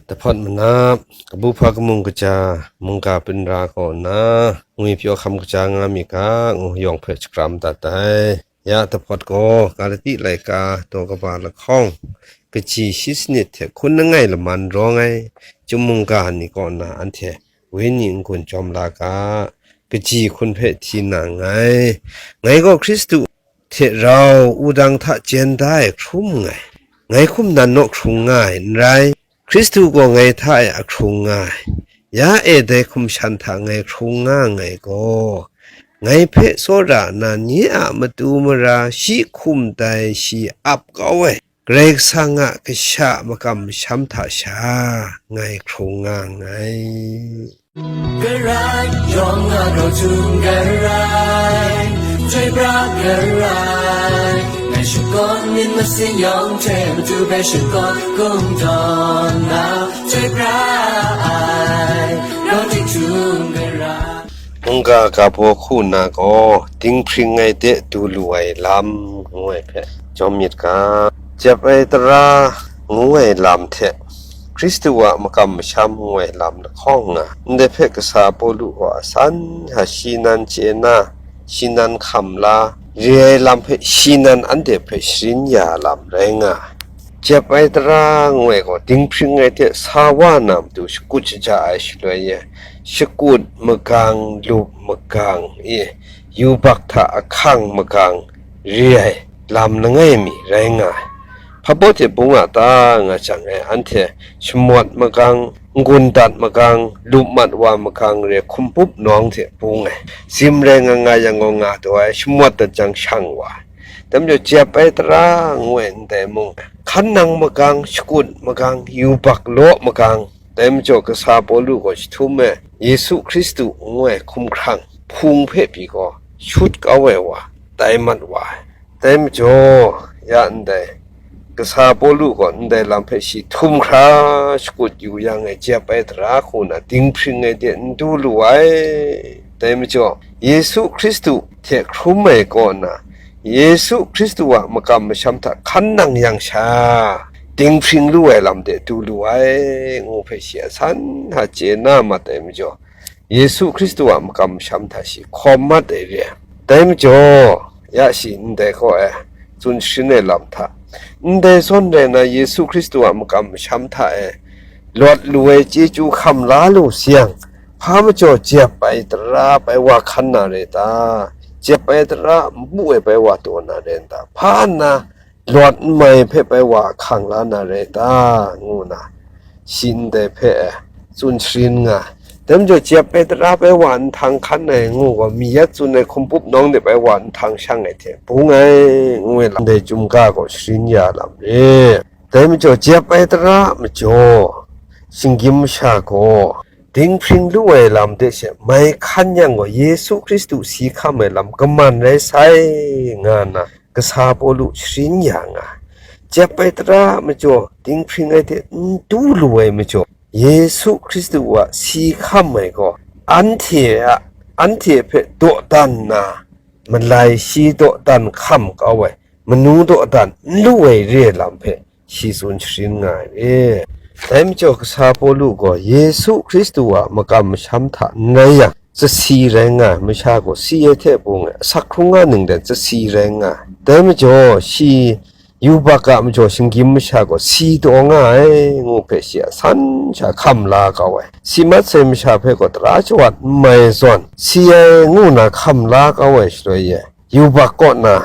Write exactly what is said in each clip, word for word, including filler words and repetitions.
Dahpawt manap, kabu hpa kamung kaja, mungga binra kaw nna, ngwi pyaw hkam kaja nga mi ga, ngu yawng hpe shakram dat ai. Ya dahpawt gaw, Galati laika daw kaba lahkawng, kaji shi sanit hte hkun langai laman rawng ai, chyum mungga ni kaw nna anhte wenyi n-gun jawm la ga, kaji hkun hpe hti na nngai. Ngai gaw Hkristu hte rau wudang hta jen da ai hkrum nngai. Ngai hkum nan naw hkrung nga ai n rai. Hkristu gaw ngai hta e a hkrung nga ai. Ya e dai hkum shan hta ngai hkrung nga nngai gaw, ngai hpe tsawra nna nye a matu mara shi hkum dai shi ap kau ai Karai Kasang a kasha makam masham hta sha ngai hkrung nga nngai. Karai yawng a grau htum karai, chyoi pra karai, ngai shakawn myit masin yawng hte matu hpe shakawn kungdawn na, chyoi pra ai, grau tik htum karai. Mungga ga baw hku na gaw, dinghpring ai de du lu ai lam, ngu ai hpe jawm myit ga, jep ai tara ngu ai lam hte, Hkristu a makam masham ngu ai lam lahkawng nga, ndai hpe kasa Pawlu gaw a san hta shi nan chye na, shi nan hkam la, re ai lam hpe shi nan anhte hpe sharin ya lam rai nga ai. Jep ai tara ngu ai gaw, dinghpring ai hte sa wa na matu shakut shaja ai shaloi e, shakut magang, lup magang e, yubak hta ahkang magang re ai lam langai mi rai nga ai. Hpa baw hte bung a ta nga jang e, anhte shamawt magang, n-gun dat magang, lup mat wa magang re hkum pup nawng hte bung ai. Zim rai nga nga yang gaw nga taw ai, shamawt dat jang shang wa ai. Dai majaw jep ai tara ngu ai ndai mung, hkan nang magang, shakut magang, yubak law magang, dai majaw kasa Pawlu gaw jahtum e Yesu Hkristu ngu ai hkumhkrang hpung hpe pyi gaw shut kau ai wa, tai mat wa ai. Dai majaw, ya ndai kasa Pawlu gaw ndai lam hpe shi htum hkra shakut yu yang e, jep ai tara hku na dinghpring ai de n du lu ai. Dai majaw, Yesu Hkristu hte hkrum ai kaw na, Yesu Hkristu a makam masham hta hkan nang yang sha, dinghpring lu ai lam de du lu ai, ngu hpe shi a san hta chye na mat ai majaw, Yesu Hkristu a makam masham hta shi hkawm mat ai re ai. Dai majaw, ya shi ndai kaw e tsun sharin ai lam hta, ndai zawn rai na Yesu Hkristu a makam masham hta e lawt lu ai chyeju hkam la lu sayang, hpa majaw jep ai tara bai wa hkan na rai ta? Jep ai tara npu e bai wa taw na rai n ta? Hpa nna lawt n mai hpe bai wa hkang la na rai ta? Ngu na, shi ndai hpe tsun sharin nga ai. Dai majaw, jep ai tara bai wa nhtang hkan ai ngu gaw, mi yat tsun ai hkum pup nawng de bai wa nhtang shang ai hte bung ai, ngu ai lam, ndai chyum ga gaw sharin ya lam re. Dai majaw, jep ai tara majaw, shinggyim masha gaw dinghpring lu ai lam de she mai hkan yang gaw, Yesu Hkristu si hkam ai lam kaman rai sai, nga nna, kasa Pawlu sharin ya nga ai. Jep ai tara majaw, dinghpring ai hte n du lu ai majaw, Yesu Hkristu a si hkam ai gaw, anhte a, anhte hpe dawdan nna, malai shi dawdan hkam kau ai, manu dawdan n lu ai re ai lam hpe shi tsun sharin nga ai re. Dai majaw, kasa Pawlu gaw Yesu Hkristu a makam masham hta n rai yang, zasi rai nga ai masha gaw si ai hte bung e, asak hkrung nga ning den zasi rai nga ai. Dai majaw, shi yubak a majaw shinggyim masha gaw si taw nga ai, ngu hpe shi a san sha hkam la kau ai. Si mat sai masha hpe gaw tara shawat n mai zawn, si ai ngu na hkam la kau ai shaloi e, yubak kaw na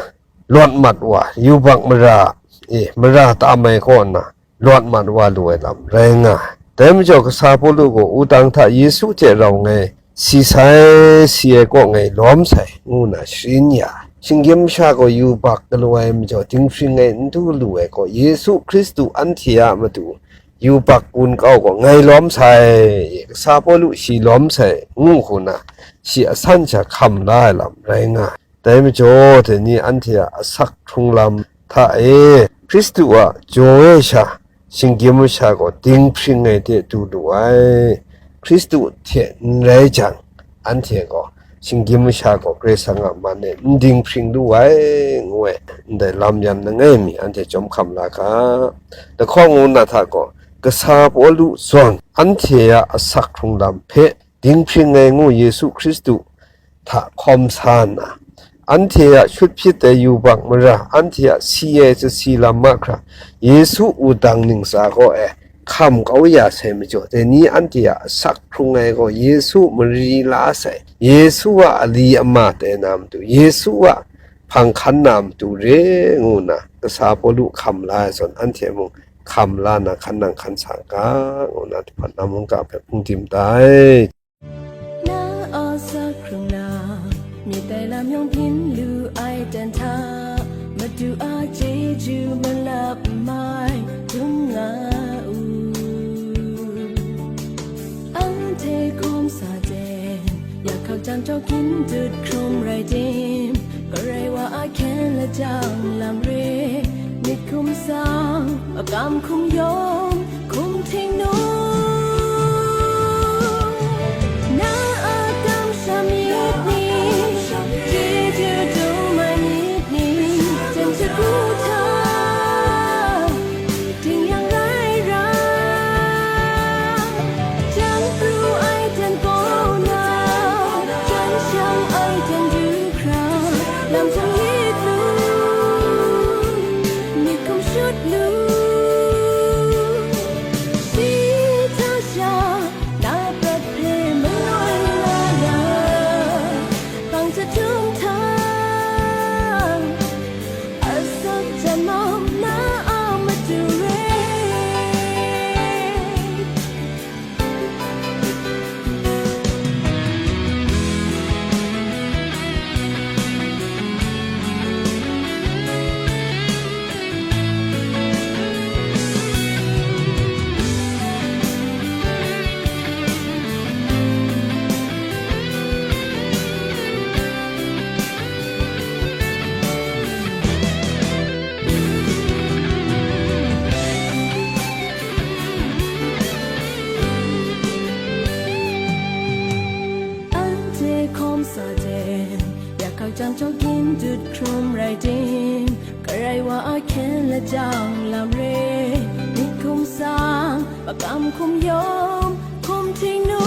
lawt mat wa, yubak mara e, mara tam ai kaw na lawt mat wa lu ai lam rai nga ai. Dai majaw, kasa Pawlu gaw wudang hta Yesu hte rau ngai si sai, si ai kaw ngai lawm sai, ngu na sharin ya ai. Shinggyim masha gaw yubak galaw ai majaw, dinghpring ai n du lu ai gaw, Yesu Hkristu anhte a matu yubak gun kau gaw ngai lawm sai, kasa Pawlu shi lawm sai, ngu hku na, shi a san sha hkam la ai lam rai nga ai. Dai majaw, dai ni anhte a asak hkrung lam hta e, Hkristu a jaw e sha, shinggyim masha gaw dinghpring ai de du lu ai. Hkristu hte n rai jang, anhte gaw shinggyim masha gaw Karai Kasang a man e n dinghpring lu ai, ngu ai, ndai lam yan langai mi anhte chyawm hkam la ga. Lahkawng ngu na hta gaw, kasa Pawlu zawn, anhte a asak hkrung lam hpe dinghpring ai ngu Yesu Hkristu hta hkawm sa nna, anhte a shut hpyit ai yubak mara, anhte a si ai sasi lam mahkra, Yesu wudang ningsa kaw e hkam kau ya sai majaw, dai ni anhte a asak hkrung ai gaw Yesu mari la sai, Yesu a ali ama tai na matu, Yesu a hpang hkan na matu re ngu nna, kasa Pawlu hkam la ai zawn, anhte mung hkam la nna hkan nang hkan sa ga, ngu nna, dubhat na mungga hpe hpung dim da ai. Na a sa hkrung na, myit tai lam yawng byin lu ai ten hta, Madu a chyeju malap mai dum nga u. Anhte hkawm sa ten, ya hkak jang taw gyin dut hkrum rai tim, Karai wa a hkyen lajang lam re, myit hkum sang, makam hkum yawng, hkum htingnu. Na a kamsham myit ni, chyeju dum ai myit ni, jen shagu hta, ting yang rai ra, jang pru ai jan kaw na, jan shang ai jan du hkra, lam hkum myit lu, myit hkum shut lu, shi hta sha, na prat hpe maloi la ya, hpang jahtum hta, asak jan mau na a matu re. Anhte hkawm sa ten, ya hkak jang taw gyin dut hkrum rai tim, Karai wa a hkyen lajang lam re, myit hkum sang, makam hkum yawng, hkum htingnu,